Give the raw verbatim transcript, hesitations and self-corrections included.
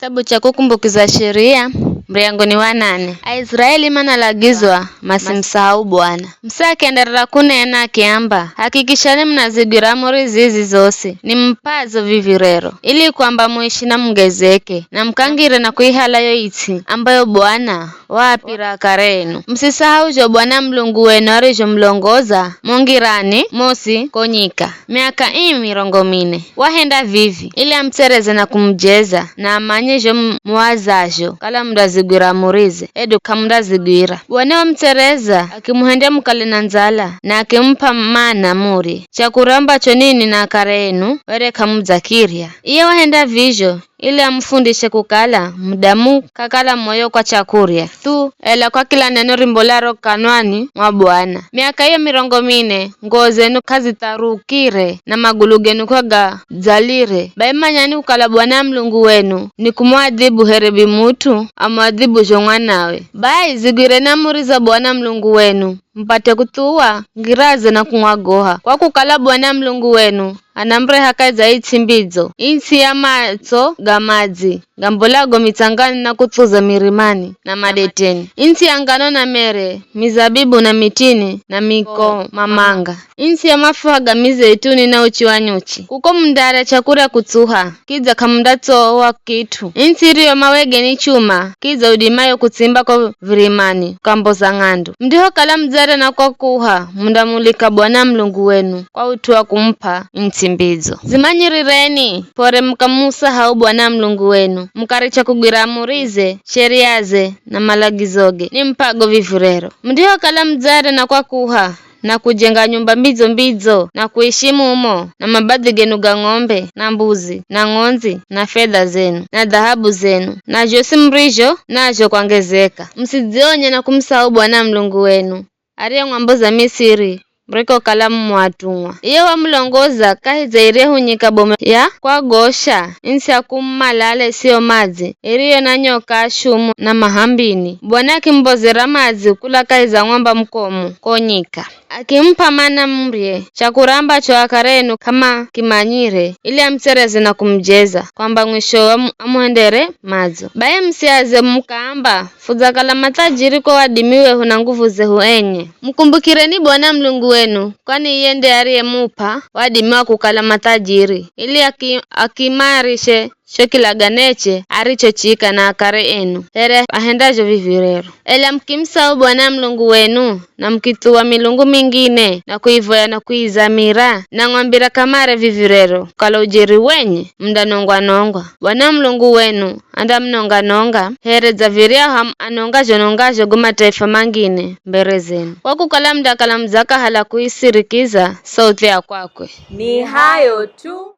Kitabu cha Kukumbukiza Sheria, muryango ni wa nane. Aisraeli manalagizwa masimsahau Bwana. Musa akienderera kunena akiamba, "Hakikishani munazigwira amuri zizi zosi nimupazo vivi rero, ili kwamba muishi na mungezeke, na mukangire na kuihala yo its'i ambayo Bwana waapira akare enu. Musisahau zho Bwana Mulungu wenu arizhomulongoza, mungirani mosi ko nyika miaka ii mirongo mine." Wahenda vivi, ili amutsereze na kumujeza, na amanye zho mu-, muwazazho, kala mundazigwira amurize, hedu k'amundazigwira. Bwana wamutsereza, akimuhendya mukale na ndzala, na akimup'a mana murye. Chakurya ambacho ninwi na akare enu, were k'amudzakirya. Iye wahenda vizho, ili amufundishe kukala mudamu k'akala moyo kwa chakurya thu, ela kwa kila neno rimbolaro kanwani mwa Bwana. Miaka iyo mirongo mine, nguwo zenu k'azitharukire, na magulu genu k'agadzalire. Bai manyani kukala Bwana Mulungu wenu ni kumuadhibu here bi mut'u amuadhibuzho mwanawe. Bai zigwireni amuri za Bwana Mulungu wenu, mupate kuthuwa ngiraze na kumwagoha. Kwa kukala Bwana Mulungu wenu anamureha kahi za its'i mbidzo, its'i ya matso ga madzi gambolago mitsangani na kutsuza mirimani na madeteni, its'i ya ngano na mere, mizabibu na mitini na mikomamanga, its'i ya mafuha ga mizeituni na uchi wa nyuchi. Kuko mundarya chakurya kutsuha, kidza k'amundatsowa kit'u. Its'i iriyo mawe geni chuma, kidza udimayo kutsimba ko virimani, ukamboza ng'andu. Mundihokala mudzarya na kwakuha, mundamulika Bwana Mulungu wenu kwa ut'u wa kumup'a its'i mbidzo. Zimanyirireni, p'ore mukamusahau Bwana Mulungu wenu, mukaricha kugwira amurize, sheriaze, na malagizoge nimupago vivi rero. Mundihokala mudzarya na kwakuha, na kujenga nyumba mbidzo-mbidzo, na kuishi mumo, na mabadhi genu ga ng'ombe, na mbuzi, na ng'ondzi, na fedha zenu, na dhahabu zenu, na zhosi murizho nazho kwangezeka. Musidzionye na kumusahau Bwana Mulungu wenu, ariyemwamboza Misiri, murikokala mu atumwa. Iye wamulongoza kahi za iryahu nyika bomu ya kwagosha, its'i ya kumalala isiyo madzi, iriyo na nyoka ashumu na mahambini. Bwana akimumbozera madzi kula kahi za mwamba mukomu ko nyika. Akimup'a mana murye, chakurya ambacho akare enu k'amakimanyire, ili amutsereze na kumujeza, kwamba mwishowe amu-, amuhendere madzo. Bai musiaze mukaamba, "Fudzakala mathajiri kwa wadimi wehu na nguvu zehu enye." Mukumbukireni Bwana Mulungu wenu, kwani iye nde ariyemup'a wadimi wa kukala mathajiri, ili aki-, akiimarishe cho kilaganeche arichochiika na akare enu, here ahendazho vivi rero. Ela mukimusahau Bwana Mulungu wenu, na mukithuwa milungu mingine, na kuivoya na kuizamira, namwambira kamare vivi rero, kukala ujeri wenye mundanongwa-nongwa. Bwana Mulungu wenu andamunonga-nonga, here dza viryahu am-, anongazho-nongazho go mataifa mangine mbere zenu. Kwa kukala mundakala mudzakahala kuisirikiza sauthi ya kwakwe. Ni hayo tu.